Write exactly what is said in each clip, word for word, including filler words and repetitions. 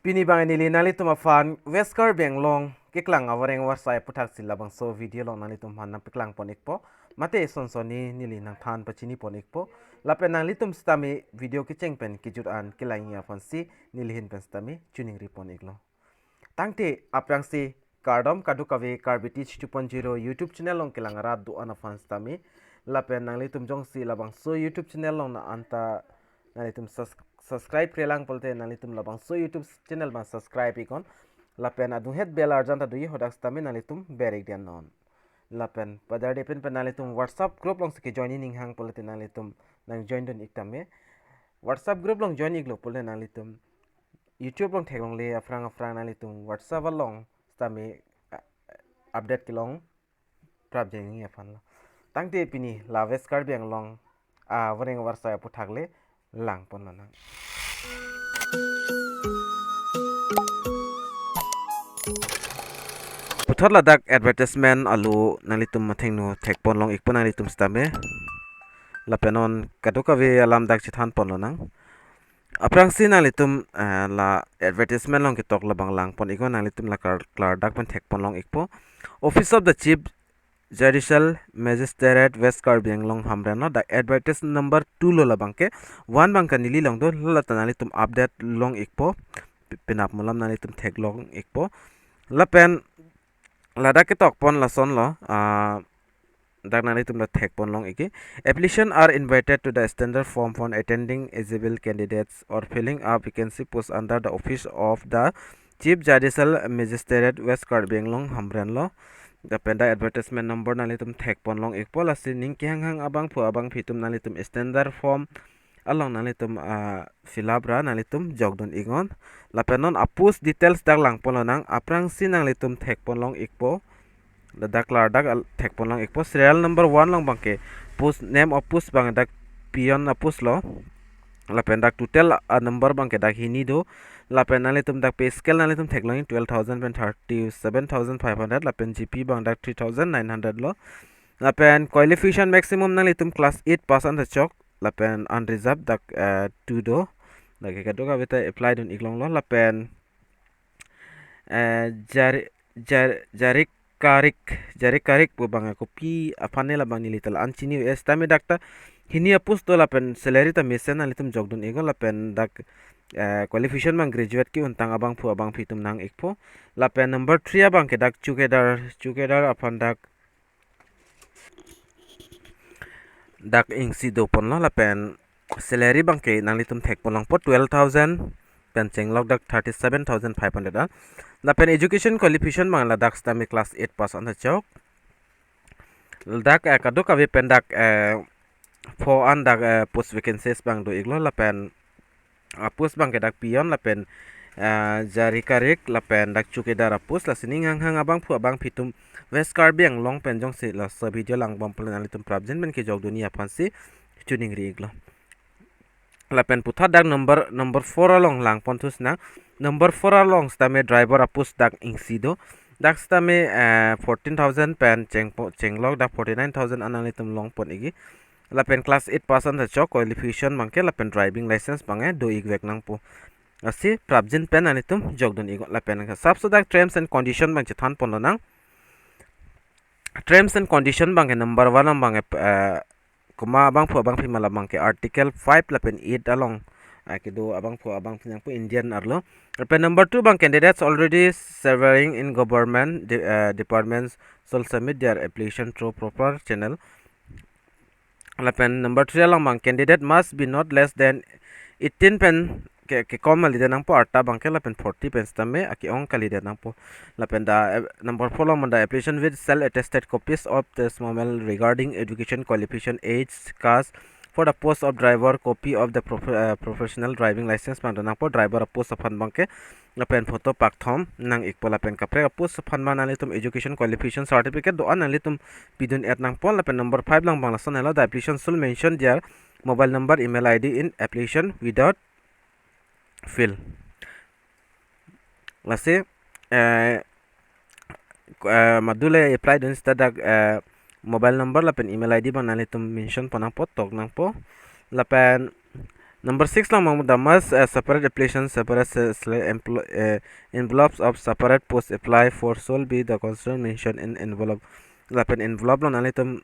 Pini abang neli nanglitum aphan West Karbi Anglong keklang avareng avarsai aputhaksi labangso video along nanglitum aphan nangpeklang pon ikpo. Mate son sonni neli nangthan pachini pon ikpo. Lapen nanglitum sitame video kecheng pen kejut an kelang-i aphansi neli ahin pen sitame choningri pon iklo. Tangte aphrangsi kardom kadokave Karbi Teach two point zero YouTube channel along kelang arat do-an aphan sitame. Lapen nanglitum jongsi labangso YouTube channel along nang anta nanglitum sus-, subscribe-re lang pulote nanglitum labangso YouTube channel abang subscribe iknon. Lapen adunghet bell arjan ta do-i hadak sitame nanglitum ber-ik diya non. Lapen padarde pen pen nanglitum WhatsApp group alongsi kejoin-i ning hang pulote nanglitum nangjoin dun ik tame. WhatsApp group along join iklo pulote nanglitum YouTube along theklongle aphrang aphrang nanglitum WhatsApp along sitame, ah, update kelong prapjin-i aphanlo. Tangte pini la West Karbi Anglong avareng avarsai aputhak le lang ponlonang. Puthot ladak advertisement alo nanglitum athengno thek ponlong ikpo nanglitum sitame. Lapen non kadokave alam dak chethan ponlonang. Aphrangsi nanglitum, eh, la advertisement along ketok labang lang pon iknon, nanglitum la klar, klardak pen thek ponlong ikpo. Office of the Chief Judicial Magistrate, West Karbi Anglong Hamren lo, dak advertise number two lo labangke. One abangke neli along do, lata nanglitum update long ikpo. Pi-, penap mulam nanglitum theklong ikpo. Lapen ladak ketok pon lasonlo, ah, dak nanglitum la thek ponlong ikji. Applicants are invited to the standard form for attending eligible candidates or filling up vacancy post under the office of the Chief Judicial Magistrate, West Karbi Anglong Hamren lo. Lapen dak advertisement number nanglitum thek ponlong ikpo, lasi ning kehanghang abangphu abangphi atum nanglitum standard form along nanglitum, ah, fill up ra nanglitum jokdun iknon. Lapen non a-post details dak lang ponlonang, aphrangsi nanglitum thek ponlong ikpo. Ladak klardak al-, thek ponlong ikpo. Serial number one along abangke post, name of post abang dak peon a-post lo. Lapen dak total a-number abangke dak hini do. Lapen nanglitum dak pay scale nanglitum theklong twelve thousand pen thirty-seven thousand five hundred, lapen G P abang dak three thousand nine hundred lo. Lapen qualification maximum nanglitum class eight pass an ta chok. Lapen unreserved dak, eh, two do. Dak kadokave ta apply dun iklonglo. Lapen, eh, jari, jar-, jari karik, jari karik pu abang kopi aphan ne labang neli ta la-an chini, eh, sitame dak ta hini a-post do, lapen salary ta mesen, nanglitum jokdun iknon. Lapen dak, eh, qualification abang graduate ke-untang abangphu abangphi atum nang ikpo. Lapen number three abangke dak chowkidar, chowkidar aphan dak, dak isi do ponlo. Lapen salary abangke nanglitum thek ponlongpo, twelve thousand pen chenglok dak thirty-seven thousand five hundred an. Lapen education qualification abang ladak sitame class eight pass an ta chok. Dak, eh, kadokave pen dak, eh, pho an dak, eh, post vacancies abang do iklo. Lapen a-post abangke dak peon lapen, eh, jari karik lapen dak chowkidar a-post, lasi ning hanghang abangphu abangphi atum West Karbi Anglong pen jongsi laso video langbom pulote nanglitum prapjin pen kejokdunji aphansi choningri iklo. Lapen puthot dak number, number four along lang ponthu sinang. Number four along sitame driver a-post dak isi do. Dak sitame, eh, fourteen thousand pen chengpo, chenglok dak forty-nine thousand an nanglitum long pon ikji. Lapen class eight pass an ta chok, qualification abangke lapen driving license abangke do ikvek nangpo. Lasi prapjin pen nanglitum jokdun iknon. Lapen asapso dak terms and condition abang chethan ponlonang. Terms and condition abangke number one abangke, eh, komat abangphu abangphi ma labangke Article five lapen eight along, ah, kedo abangphu abangphi nangpo, Indian arlo. Lapen number two abang candidates already serving in government de-, eh, departments shall submit their application through proper channel. Lapen number three along abang candidate must be not less than eighteen pen ke, kekom kalidet nangpo, arta abangke lapen forty pen sitame ake-ong kalidet nangpo. Lapen dak, eh, number four along abang dak application with self attested copies of testimonial regarding education qualification, age, caste for the post of driver, copy of the prof-, eh, professional driving license abang do nangpo, driver a-post aphan abangke. Lapen photo pakthom nang ikpo. Lapen kaprek a-post aphan abang nanglitum education qualification certificate do-an nanglitum pidun et nangpo. Lapen number five along abang lason helo, the application should mention their mobile number, email I D in application without fill. Lasi, eh, ko-, eh, madu le apply dun seta dak, eh, mobile number lapen email I D abang nanglitum mention pon nangpo, tok nangpo. Lapen Number six along abang, the must, uh, separate application, separate se- sele- empl- uh, envelopes of separate post apply for shall be the concern mentioned in envelope. Lapen envelope along nanglitum,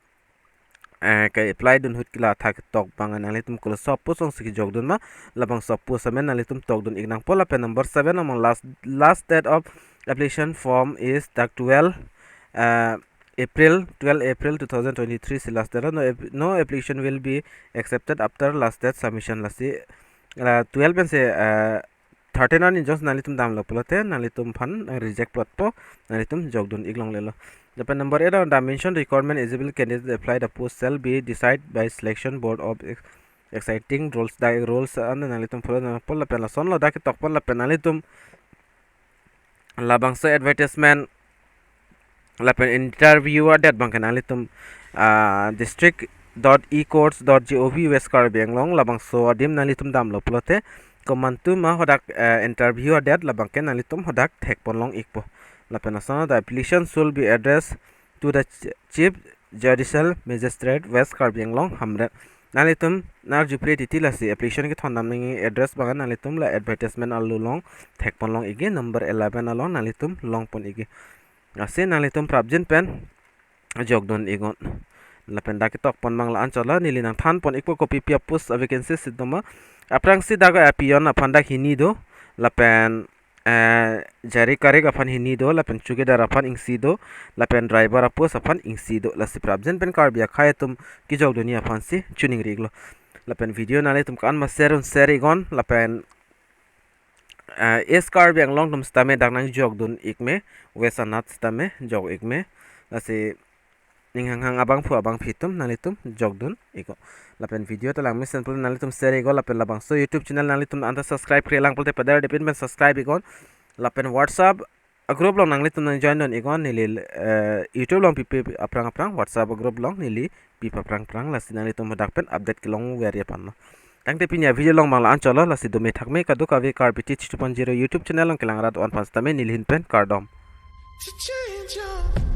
eh, ke-apply dun ahut ke la athak tok abang nanglitum kolo so post alongsi kejok dun ma, labangso post amen nanglitum tok dun ik nangpo. Lapen number seven along abang, last last date of application form is the twelve, uh, April, twelve April two thousand twenty-three si last date. No app- no application will be accepted after last date submission. Lasi, uh, twelve pensi, uh, thirteen arni jongsi nanglitum damlo pulote nanglitum aphan reject plotpo, nanglitum jok dun ik longlelo. Lapen number eight along, the mentioned requirement eligible candidate apply the post shall be decided by selection board of ex- exciting rules, the rules an nanglitum follow nangpo. Lapen lasonlo dak ketok pon, lapen nanglitum labangso advertisement lapen interview adet abangke nanglitum, ah, district dot ecourts dot gov West Karbi Anglong, labangso adim nanglitum damlo pulote komantu ma hadak, eh, interview adet, labangke nanglitum hadak thek pon long ikpo. Lapen asana, the application should be addressed to the ch- Chief Judicial Magistrate, West Karbi Anglong, Hamren. Nanglitum nang arjupre titi, lasi application kethondam nangji address abang nanglitum la advertisement arlo along thek pon long ikji, number eleven along nanglitum long pon ikji. Lasi nanglitum prapjin pen jok dun iknon. Lapen dak ketok pon abang la-an chotlo, neli nangthan pon ikpo kopi pi a post avacancy si doma. Aphrangsi dak, eh, peon aphan dak hini do, lapen, eh, jari karik aphan hini do, lapen chowkidar aphan isi do, lapen driver a post aphan isi do. Lasi prapjin pen Karbi akhei atum kejok dunji aphansi choningri iklo. Lapen video nanglitum ko-an ma share un share iknon, lapen, eh, East Karbi Anglong atum sitame dak nangjok dun ik me, West anat sitame jok ik me. Lasi ning hanghang abangphu abangphi atum nanglitum jok dun iknon. Lapen video ta langmesen pulote nanglitum share iknon, lapen labangso YouTube channel nanglitum anta subscribe kre lang pulote padar depin pen subscribe iknon. Lapen WhatsApp a group along nanglitum nangjoin dun iknon, neli, eh, YouTube along pipe aphrang aphrang WhatsApp a group along neli pipe aphrang aphrang, lasi nanglitum hadak pen update kelongverji aphanlo. Tangte pini a video along abang la-an chotlo, lasi dome thakme kadokave Karbi Teach two point zero YouTube channel along kelang rat on aphan sitame neli ahin pen kardom. To change your